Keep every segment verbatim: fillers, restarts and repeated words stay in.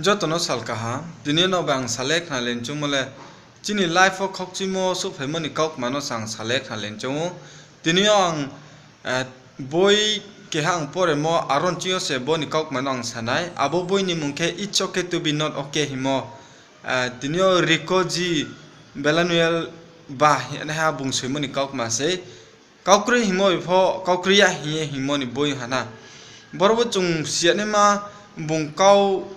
Joto no sal kaham, tini yo no bai ang sa le khna le choungmo le, chini life wo khaukchuimo souhphaimo ni kaukma no se ang sa le khna le choung ou. Tini yo ang, eh, boi keha ang poremo, aro ni ching yo se bo ni kaukma no ang sa nai. Abo boi ni mmung khe It's Okay to Be Not Okay hingmo. Eh, tini yo Rico G. Bellanuel ba hingnaiha bung soimo ni kaukma sei. Kaukroi hingmo bai pho, kaukroi ya hing ye hingmo ni boi ha na. Boro bo chung si ya naima bung kau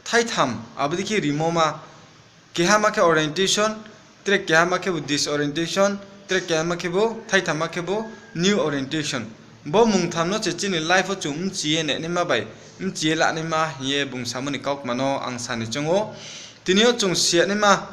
thaitham, abo dei khe rimo ma, keha ma khe orientation, tre keha ma khe bo disorientation, tre keha ma khe bo, thaitham ma khe bo new orientation. Bo mungtham no se chini life wo chung bchi ye nainaima bai, bchi ye lanaima hing ye bung samo ni kaukma no ang sa ni choung ou. Tini yo chung si ya naima,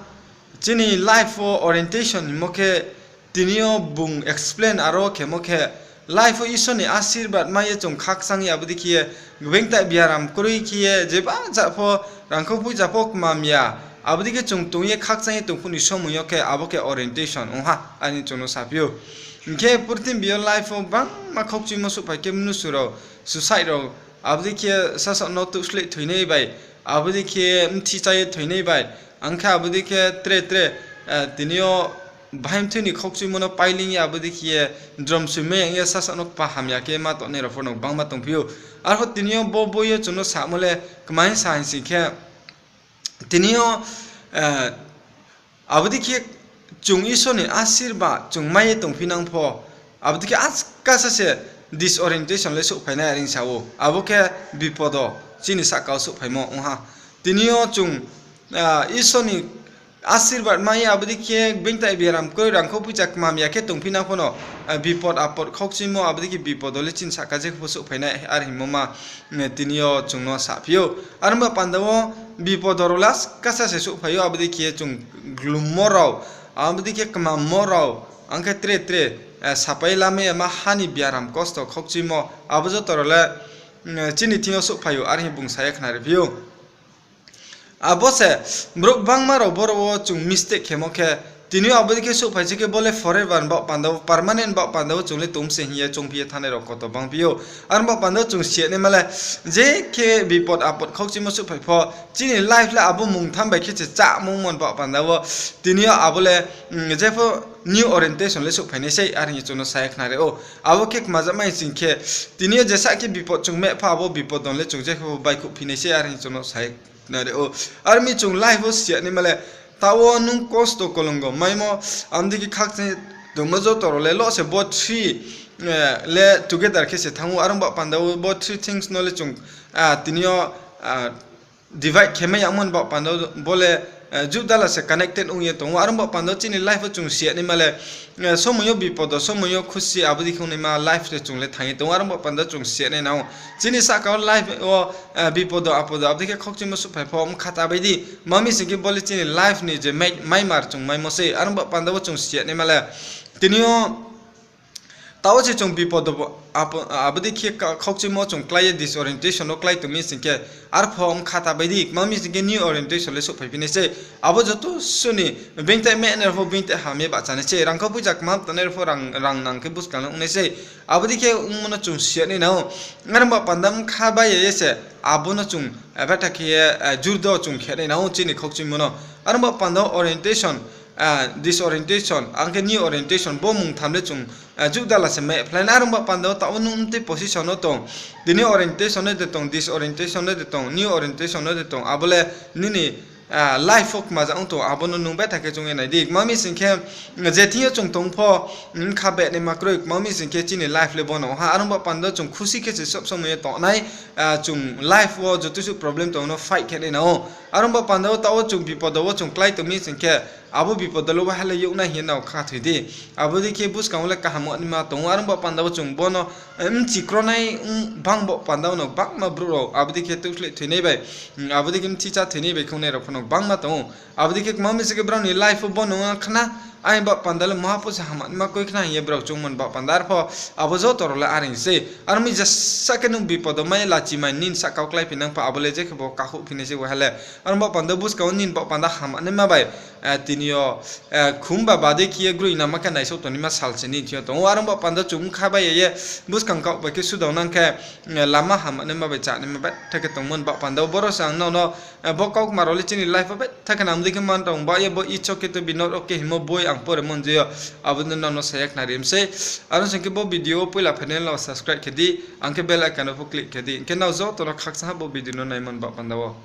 chini life wo orientation hingmo khe, tini yo bung explain aro khemo khe, life wo Isor ni asirbad mai ye chung khakchang ye abo dei khe ye, beingtai biaram kroi khe ye, jeba ja pho, rangkhou poicha pho kmam ya, abo dei khe chung tong ye khakchang ye tong phuh ni somoi yo khe, abo khe orientation ong ha, are hing chung no saphi ou. Hing khe purthimbi yo life wo bangma khaukchuimo souhphai khe mnusu rao, suicide rao, abo dei khe sasaoh no touhsleh thoinai bai, abo dei khe bthi chá ye thoinai bai, ang khe abo dei khe tre tre, eh, tini yo bahai mthoi ni khaukchuimo no pailing ye abo dei khe ye dromsoi mai yang ye sasaoh no kpa hamya khe ma tongnai rao pho no gbangma tongphi ou. Arphuh tini yo bo boi yo chung no samo le kmai sa hing sing khe, tini yo, eh, abo dei khe chung Isor ni asirbad chung mai ye tongphi nang pho, abo dei khe askasa se disorientation le souhphai nai are hing sa ou. Abo khe bipodo chini sahka wo souhphaimo ong ha. Tini yo chung, ah, Isor ni asirbad mai ye abo dei khe beingtai biaram kroi rangkhou poicha kmam ya khe tongphi nang pho no, ah, bipod apod khaukchuimo abo dei khe bipodo le chini sahka jekhe pho souhphai nai are hingmo ma, eh, tini yo chung no saphi ou. Are ong ba panda wo bipodo rao le askasa se souhphai ou, abo dei khe chung glummo rao, abo dei khe kmammo rao, ang khe tre tre, eh, sapai lamai ya ma ha ni biaram kosto khaukchuimo, abo joto rao le, mm, chini thing yo souhphai ou, are hing bung sa ye khnariphi ou. Abo se, brouh gbangma rao boro wo chung mistake khemo khe, tini yo abo dei khe souhphai se khe bo le forever ni baoh panda wo, permanent baoh panda wo chung le tong se hing ye choungphi ye thanngnai rao koto bangphi ou. Are ong ba panda wo chung si ya naima le, je khe bipod apod khaukchuimo souhphai pho, chini life le abo mungtham bai khe se chámungmo ni baoh panda wo, tini yo abo le, mm, jepho new orientation le souhphai nai sei, are hing ye chung no sa ye khnari ou. Abo khe kma ja mai sing khe, tini yo jesa khe bipod chung meh pho abo bipod no le chung jepho baihkhouhphi nai sei, are hing ye chung no sa ye khnari ou. Are mi chung life wo si ya naima le, taoh wo nung kosto kolongo maimo, abo dei khe khakchang ye tongmo joto rao le lo se bo three, eh, le together khe se thanng ou. Are ong ba panda wo bo three things no le chung, ah, tini yo, ah, divide khe mai yagmo ni baoh panda wo bo le, eh, judala se connected ong ye tong ou. Are ong ba panda wo chini life wo chung si ya naima le, eh, somoi yo bipodo, somoi yo khusi, abo dei khe ongnaima life le chung le thanng ye tong ou. Are ong ba panda wo chung si ya nai nang ou. Chini sahka wo life wo, eh, bipodo apodo abo dei khe khaukchuimo souhphai pho bkha ta bai di. Tma mi sing khe bo le chini life ni je mai-, maimar chung maimo sei. Are ong ba panda wo chung si ya naima le, tini yo taoh wo se chung bipodo bo, apo-, abo dei khe ka-, khaukchuimo chung klái ye disorientation wo klái tong mi sing khe, arpho bkha ta bai di, tma mi sing khe new orientation le souhphaiphi nai sei. Abo joto suni beingtai meh nai rao pho beingtai ham ye bahcha nai sei, rangkhou poicha kmam tongnai rao pho rang, rang nang khe buskang le ong nai sei. Abo dei khe ongmo no chung si ya nai nang ou. Are ong ba panda bkha bai ye se, abo no chung, eh, betha khe ye, eh, jurdo chung khe nai nang ou chini khaukchuimo no. Are ong ba panda wo orientation, eh, disorientation, ang khe new orientation, bo mungtham le chung, eh, judala se meh phlai nai. Are ong ba panda wo taoh wo nung mtui position no tong, tini orientation no de tong, disorientation no de tong, new orientation no de tong, abo le nini, ah, life wo kma ja ong tong, abo no nung betha khe choung ye nai di. Tma mi sing khe, je thing yo chung tong pho, bkha beh naima kroi, tma mi sing khe chini life le bo no ha. Are ong ba panda wo chung khusi khe se sob somoi ye tongnai, ah, chung life wo joto suh problem tong no fight khe nai nang ou. Are ong ba panda wo taoh wo chung bipodo wo chung klái tong mi sing khe, abo bipodo le waiha le youhnai hing ye nao kha thoi di. Abo dei khe buskang wo le kaham ongnaima tong ou. Are ong ba panda wo chung bo no, eh, bchi kronai, mm, bang ba panda wo no gbangma brouh rao abo dei khe touhsleh thoinai bai, mm, abo dei khe bthi chá thoinai bai khe ongnai rao pho no gbangma tong ou. Abo dei khe tma mi sing khe brao ni life wo bo no khna, Aini baoh panda le muha pho se hamya naima kroi khna hing ye brao choungmo ni baoh panda. Arpho abo joto rao le are sei. Aro mi jesa khe nung bipod wo mai ye lachi mai nini sahka wo kláiphi nang pho, abo le je khe bo kakhouh phi nai se waiha le. Aro baoh panda buskang wo nini baoh panda hamya naima bai, tini yo, khumba bade khe ye groinama khe naisouh tongnaima sal se nini thing yo tong ou. Aro baoh panda chung bkha bai ye ye buskang kaoh bai khe sudao nang khe, lama hamya naima bai chá naima betha khe tongmo ni baoh panda wo. Boro se ang nrao no, bo kaukma rao le chini life wo betha khe nang di khe man tong ba ye bo Ichoke to be not okay hingmo boi ang poremo nje yo, abo no nrao no sa ye khnari mi sei. Aro sing khe bo video wo poila phainai rao subscribe khe di, ang khe bell icon no pho click khe di, hing khe nrao joto no khakchangha bo video no naimo ni baoh panda wo.